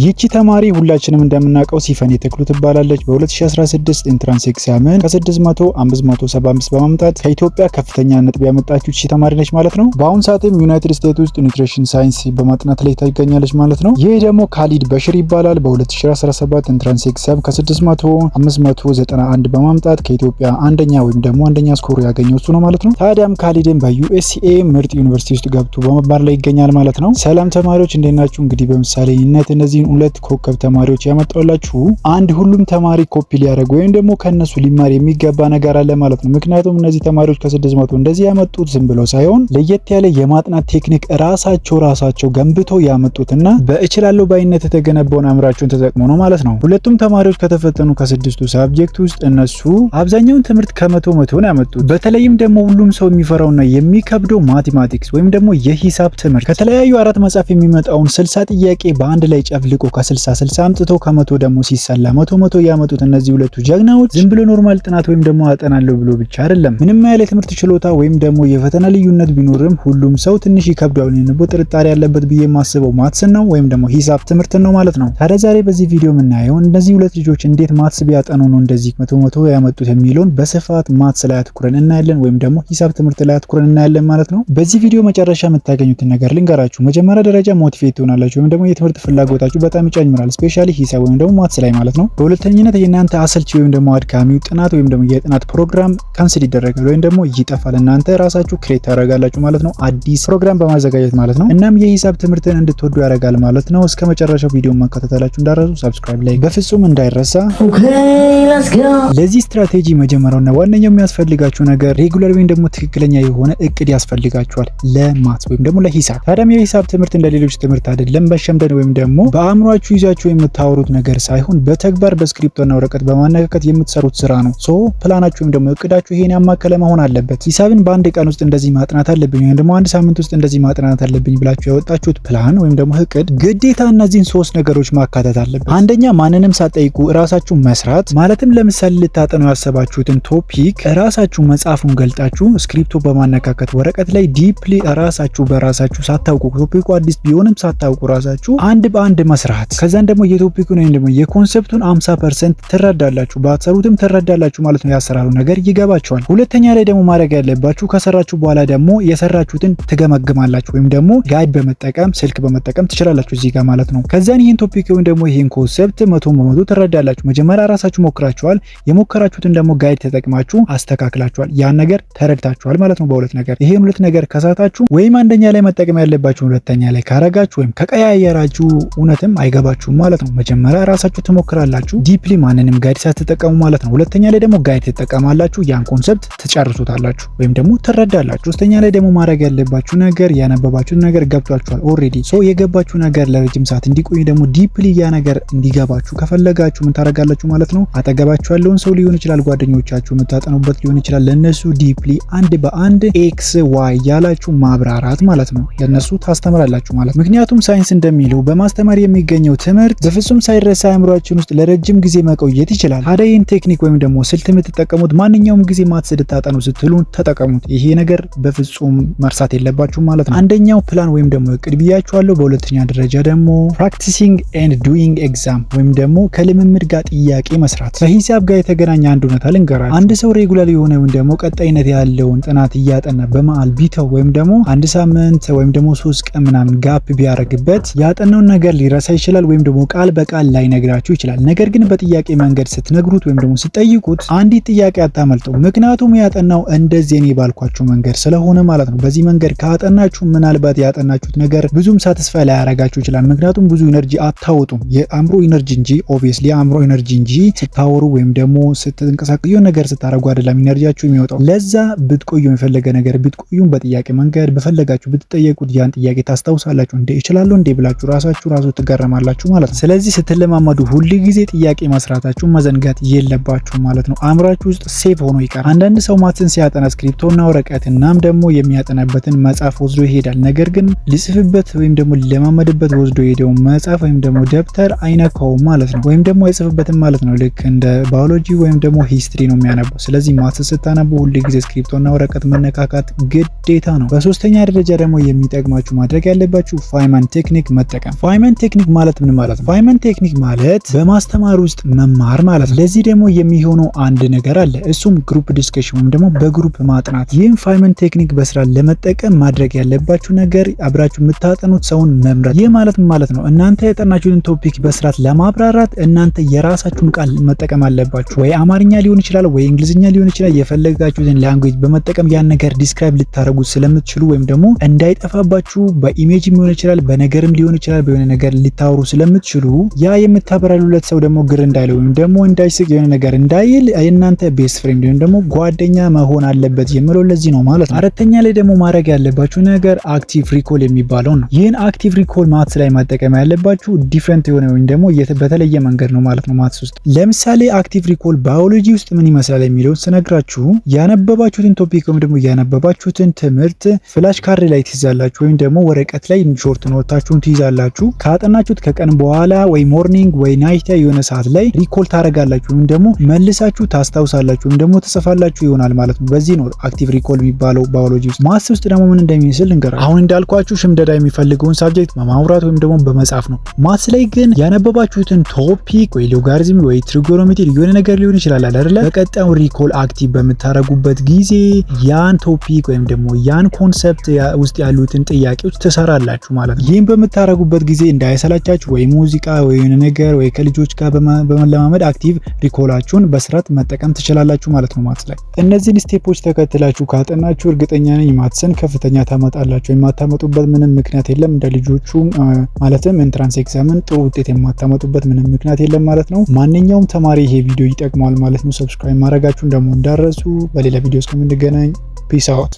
ይቺ ተማሪ ሁላችንም እንደምናውቀው ሲፈኔ ተክሉ ትባላለች። በ2016 entrance exam ን ከ600 575 በማምጣት ከኢትዮጵያ ከፍተኛ ነጥብ ያመጣችው ይቺ ተማሪ ነች ማለት ነው። በአሁን ሰዓትም ዩናይትድ ስቴትስ ውስጥ nutrition science በማጥናት ላይ ትገኛለች ማለት ነው። ይህ ደግሞ ካሊድ በሽር ይባላል። በ2017 entrance exam ከ600 591 በማምጣት ከኢትዮጵያ አንደኛ ወይም ደግሞ አንደኛ score ያገኘው እሱ ነው ማለት ነው። ታዲያም ካሊድን በ USA ምርጥ ዩኒቨርሲቲ ውስጥ ገብቶ በመማር ላይ ይገኛል ማለት ነው። ሰላም ተማሪዎች፣ እንዴት ናችሁ? እንግዲህ በምሳሌነት እነዚህን ሁለት ኮከብ ተማሪዎች ያመጣላችሁ አንድ ሁሉም ተማሪ ኮፒ ሊያደርግ ወይም ደግሞ ከነሱ ሊማር የሚገባ ነገር አለ ማለት ነው። ምክንያቱም እነዚህ ተማሪዎች ከ600 እንደዚህ ያመጡት ዝም ብሎ ሳይሆን ለየት ያለ የማጥናት ቴክኒክ ራሳቸው ገንብተው ያመጡትና በእችላለሁ ባይነት የተገነባውን አእምሯቸውን ተጠቅሞ ነው ማለት ነው። ሁለቱም ተማሪዎች ከተፈተኑ ከስድስቱ subject ውስጥ እነሱ አብዛኛውን ትምህርት ከ100 100 ነው ያመጡት። በተለይም ደግሞ ሁሉም ሰው የሚፈራውና የሚከብደው mathematics ወይም ደግሞ የሂሳብ ትምህርት ከተለያዩ አራት መጽሐፍ የሚመጣውን 60 ጥያቄ በአንድ ላይ ጨፍልቆ ከ60 60 አምጥቶ ከ100 ደግሞ ሲሰላ 100 100 ያመጡት እነዚህ ሁለቱ ጀግናዎች ዝም ብሎ normal ጥናት ወይም ደግሞ አጠናለሁ ብሎ ብቻ አይደለም። ምንም ያህል የትምህርት ችሎታ ወይም ደግሞ የፈተና ልዩነት ቢኖርም ሁሉም ሰው ትንሽ ይከብደዋል ወይም ጥርጣሬ ያለበት ብዬ የማስበው maths ን ነው ወይም ደግሞ ሂሳብ ትምህርትን ነው ማለት ነው። ታዲያ ዛሬ በዚህ ቪዲዮ የምናየው እነዚህ ሁለት ልጆች እንዴት maths ቢያጠኑ ነው እንደዚህ 100 100 ያመጡት የሚለውን በስፋት maths ላይ አትኩረን እናያለን ወይም ደግሞ ሂሳብ ትምህርት ላይ አትኩረን እናያለን ማለት ነው። በዚህ ቪዲዮ መጨረሻ የምታገኙትን ነገር ልንገራችሁ። መጀመሪያ ደረጃ motivate ትሆናላችሁ ወይም ደግሞ የትምህርት ፍላጎታችሁ በጣም ይጨምራል፣ especially ሂሳብ ወይም ደግሞ maths ላይ ማለት ነው። በሁለተኝነት የእናንተ አሰልቺ ወይም ደግሞ አድካሚው ጥናት ወይም ደግሞ የጥናት ፕሮግራም cancel ይደረጋል ወይም ደግሞ ይጠፋል። እናንተ ራሳችሁ create ታደርጋላችሁ ማለት ነው፣ አዲስ ፕሮግራም በማዘጋጀት ማለት ነው። እናም የሂሳብ ትምህርትን እንድትወዱ ያደርጋል ማለት ነው። እስከ መጨረሻው ቪዲዮ መከታተላችሁ እንዳትረሱ፣ subscribe፣ like በፍጹም እንዳይረሳ። Okay, let's go. ለዚህ ስትራቴጂ መጀመሪያውና ዋነኛው የሚያስፈልጋችሁ ነገር regular ወይም ደግሞ ትክክለኛ የሆነ እቅድ ያስፈልጋችኋል ለ maths ወይም ደግሞ ለሂሳብ። ታዲያም የሂሳብ ትምህርት እንደ ሌሎች ትምህርት አይደለም። በሸምደድ ወይም ደግሞ በአእምሯችሁ ይዛችሁ የምታወሩት ነገር ሳይሆን በተግባር በስክሪፕቶና ወረቀት በማነካከት የምትሰሩት ስራ ነው። So plan ኣችሁ ወይም ደግሞ እቅዳችሁ ይሄን ያማከለ መሆን አለበት። ሂሳብን በአንድ ቀን ውስጥ እንደዚህ ማጥናት አለብኝ ወይም ደግሞ አንድ ሳምንት ውስጥ እንደዚህ ማጥናት አለብኝ ብላችሁ ያወጣችሁት ፕላን ወይም ደግሞ እቅድ ግዴታ እነዚህን ሶስት ነገሮች ማካተት አለበት። አንደኛ፣ ማንንም ሳትጠይቁ እራሳችሁ መስራት። ማለትም ለምሳሌ ልታጠኑ ያሰባችሁትን topic እራሳችሁ መጽሐፉን ገልጣችሁ ስክሪፕቶ በማነካከት ወረቀት ላይ deeply ራሳችሁ በራሳችሁ ሳታውቁ፣ topic ኩ አዲስ ቢሆንም ሳታውቁ ራሳችሁ አንድ በአንድ መስራት። ከዛን ደግሞ የ topic ኩን ወይም ደግሞ የ concept ኡን 50% ትረዳላችሁ፣ ባትሰሩትም ትረዳላችሁ ማለት ነው። ያሰራሩ ነገር ይገባችኋል። ሁለተኛ ላይ ደግሞ ማድረግ ያለባችሁ ከሰራችሁ በኋላ ደግሞ የሰራችሁትን ትገመግማላችሁ ወይም ደግሞ guide በመጠቀም፣ ስልክ በመጠቀም ትችላላችሁ እዚህ ጋር ማለት ነው። ከዛን ይህን topic ወይም ደግሞ ይህን concept 100% ትረዳላችሁ። መጀመሪያ ራሳችሁ ሞክራችኋል። የሞከራችሁትን ደግሞ guide ተጠቅማችሁ አስተካክላችኋል። ያን ነገር ተረድታችኋል ማለት ነው። በሁለት ነገር ይሄን ሁለት ነገር ከሳታችሁ ወይም አንደኛ ላይ መጠቀም ያለባችሁ ሁለተኛ ላይ ካረጋችሁ ወይም ከቀያየራችሁ እውነትም አይገባችሁም ማለት ነው። መጀመሪያ ራሳችሁ ትሞክራላችሁ deeply ማንንም guide ሳትጠቀሙ ማለት ነው። ሁለተኛ ላይ ደግሞ guide ትጠቀማላችሁ። ያን concept ትጨርሱታላችሁ ወይም ደግሞ ትረዳላችሁ። ሶስተኛ ላይ ደግሞ ማድረግ ያለባችሁ ነገር ያነበባችሁት ነገር ገብቷችኋል already። So የገባችሁ ነገር ለረጅም ሰዓት እንዲቆይ ደግሞ deeply ያ ነገር እንዲገባችሁ ከፈለጋችሁ ምን ታደርጋላችሁ ማለት ነው? አጠገባችሁ ያለውን ሰው ሊሆን ይችላል፣ ጓደኞቻችሁ የምታጠኑበት ሊሆን ይችላል። ለነሱ deeply አንድ በአንድ X Y እያላችሁ ማብራራት ማለት ነው። ለነሱ ታስተምራላችሁ ማለት ነው። ምክንያቱም ሳይንስ እንደሚለው በማስተማር የሚገኘው ትምህርት በፍጹም ሳይረሳ አእምሯችን ውስጥ ለረጅም ጊዜ መቆየት ይችላል። ታዲያ ይህን ቴክኒክ ወይም ደግሞ ስልት የምትጠቀሙት ማንኛውም ጊዜ maths ልታጠኑ ስትሉ ተጠቀሙት። ይሄ ነገር በፍጹም መርሳት የለባችሁም ማለት ነው። አንደኛው ፕላን ወይም ደግሞ እቅድ ብያችኋለሁ። በሁለተኛ ደረጃ ደግሞ practicing and doing exam ወይም ደግሞ ከልምምድ ጋር ጥያቄ መስራት። ከሂሳብ ጋር የተገናኘ አንድ እውነታ ልንገራችሁ። አንድ ሰው regular የሆነ ወይም ደግሞ ቀጣይነት ያለውን ጥናት እያጠና በመሃል ቢተው ወይም ደግሞ አንድ ሳምንት ወይም ደግሞ 3 ቀን ምናምን gap ቢያደርግበት ያጠናውን ነገር ሊረሳ ይችላል ወይም ደግሞ ቃል በቃል ላይነግራችሁ ይችላል። ነገር ግን በጥያቄ መንገድ ስትነግሩት ወይም ደግሞ ስትጠይቁት አንዲት ጥያቄ አታመልጠው። ምክንያቱም ያጠናው እንደዚህ እኔ ባልኳችሁ መንገድ ስለሆነ ማለት ነው። በዚህ መንገድ ካጠናችሁ ምናልባት ያጠናችሁት ነገር ብዙም satisfy ላያረጋችሁ ይችላል። ምክንያቱም ብዙ energy አታወጡም። የአእምሮ energy እንጂ፣ obviously የአእምሮ energy እንጂ ስታወሩ ወይም ደግሞ ስትንቀሳቀሱ የሆነ ነገር ስታደርጉ አይደለም energy ያችሁ የሚወጣው። ለዛ ብትቆዩ፣ የፈለገ ነገር ብትቆዩም በጥያቄ መንገድ በፈለጋችሁ ብትጠየቁት ያን ጥያቄ ታስታውሳላችሁ። እንዴ እችላለሁ እንዴ ብላችሁ ራሳችሁ ራሱ ትገረማላችሁ ማለት ነው። ስለዚህ ስትለማመዱ ሁል ጊዜ ጥያቄ መስራታችሁ መዘንጋት የለባችሁ ማለት ነው። አእምሯችሁ ውስጥ save ሆኖ ይቀራል። አንዳንድ ሰው maths ን ሲያጠና ስክሪፕቶና ወረቀት እናም ደግሞ የሚያጠናበትን መጽሐፍ ወስዶ ይሄዳል። ነገር ግን ሊጽፍበት ወይም ደግሞ ሊለማመድበት ወስዶ የሄደውን መጽሐፍ ወይም ደግሞ ደብተር አይነካውም ማለት ነው፣ ወይም ደግሞ አይጽፍበትም ማለት ነው። ልክ እንደ ባዮሎጂ ወይም ደግሞ history ነው የሚያነበው። ስለዚህ maths ስታነቡ ሁል ጊዜ ስክሪፕቶና ወረቀት መነካካት ግዴታ ነው። በሶስተኛ ደረጃ ደግሞ የሚጠቅማችሁ ማድረግ ያለባችሁ Feynman technique መጠቀም። Feynman technique Technique ማለት ምን ማለት ነው? Feynman technique ማለት በማስተማር ውስጥ መማር ማለት ነው። ለዚህ ደግሞ የሚሆነው አንድ ነገር አለ። እሱም group discussion ወይም ደግሞ በ group ማጥናት። ይህም Feynman technique በስራ ለመጠቀም ማድረግ ያለባችሁ ነገር አብራችሁ የምታጠኑት ሰውን መምረጥ። ይህ ማለት ምን ማለት ነው? እናንተ ያጠናችሁትን topic በስርዓት ለማብራራት እናንተ የራሳችሁን ቃል መጠቀም አለባችሁ። ወይ አማርኛ ሊሆን ይችላል፣ ወይ እንግሊዝኛ ሊሆን ይችላል። የፈለጋችሁትን language በመጠቀም ያን ነገር describe ልታደርጉት ስለምትችሉ ወይም ደግሞ እንዳይጠፋባችሁ በ image ሊሆን ይችላል፣ በነገርም ሊሆን ይችላል፣ በሆነ ነገር ልታወሩ ስለምትችሉ ያ የምታብራሩለት ሰው ደግሞ ግር እንዳይለው ወይም ደግሞ እንዳይስቅ፣ የሆነ ነገር እንዳይል የእናንተ best friend ወይም ደግሞ ጓደኛ መሆን አለበት የምለው ለዚህ ነው ማለት ነው። አራተኛ ላይ ደግሞ ማድረግ ያለባችሁ ነገር active recall የሚባለው ነው። ይህን active recall maths ላይ መጠቀም ያለባችሁ different የሆነ ወይም ደግሞ በተለየ መንገድ ነው ማለት ነው maths ውስጥ። ለምሳሌ active recall biology ውስጥ ምን ይመስላል የሚለውን ስነግራችሁ ያነበባችሁትን topic ወይም ደግሞ ያነበባችሁትን ትምህርት flash card ላይ ትይዛላችሁ ወይም ደግሞ ወረቀት ላይ short note ኣችሁን ትይዛላችሁ። ካጠናችሁት ከቀን በኋላ ወይ morning ወይ night የሆነ ሰዓት ላይ recall ታደርጋላችሁ ወይም ደግሞ መልሳችሁ ታስታውሳላችሁ ወይም ደግሞ ትጽፋላችሁ ይሆናል ማለት ነው። በዚህ ነው active recall የሚባለው ባዮሎጂ ውስጥ። Maths ውስጥ ደግሞ ምን እንደሚመስል ልንገራችሁ። አሁን እንዳልኳችሁ ሽምደዳ የሚፈልገውን subject በማውራት ወይም ደግሞ በመጻፍ ነው። Maths ላይ ግን ያነበባችሁትን topic ወይ ሎጋሪዝም ወይ trigonometry የሆነ ነገር ሊሆን ይችላል አይደለ? በቀጣዩ recall active በምታደርጉበት ጊዜ ያን topic ወይም ደግሞ ያን concept ውስጥ ያሉትን ጥያቄዎች ትሰራላችሁ ማለት ነው። ይህን በምታደርጉበት ጊዜ እንዳይሰላቻችሁ ወይ ሙዚቃ ወይ የሆነ ነገር ወይ ከልጆች ጋር በመለማመድ active recall ኣችሁን በስርዓት መጠቀም ትችላላችሁ ማለት ነው maths ላይ። እነዚህን step ኦች ተከትላችሁ ካጠናችሁ እርግጠኛ ነኝ maths ን ከፍተኛ ታመጣላችሁ። የማታመጡበት ምንም ምክንያት የለም። እንደ ልጆቹ ማለትም entrance exam ን ጥሩ ውጤት የማታመጡበት ምንም ምክንያት የለም ማለት ነው። ማንኛውም ተማሪ ይሄ ቪዲዮ ይጠቅመዋል ማለት ነው። Subscribe ማድረጋችሁን ደግሞ እንዳትረሱ። በሌላ ቪዲዮ እስከምንገናኝ peace out።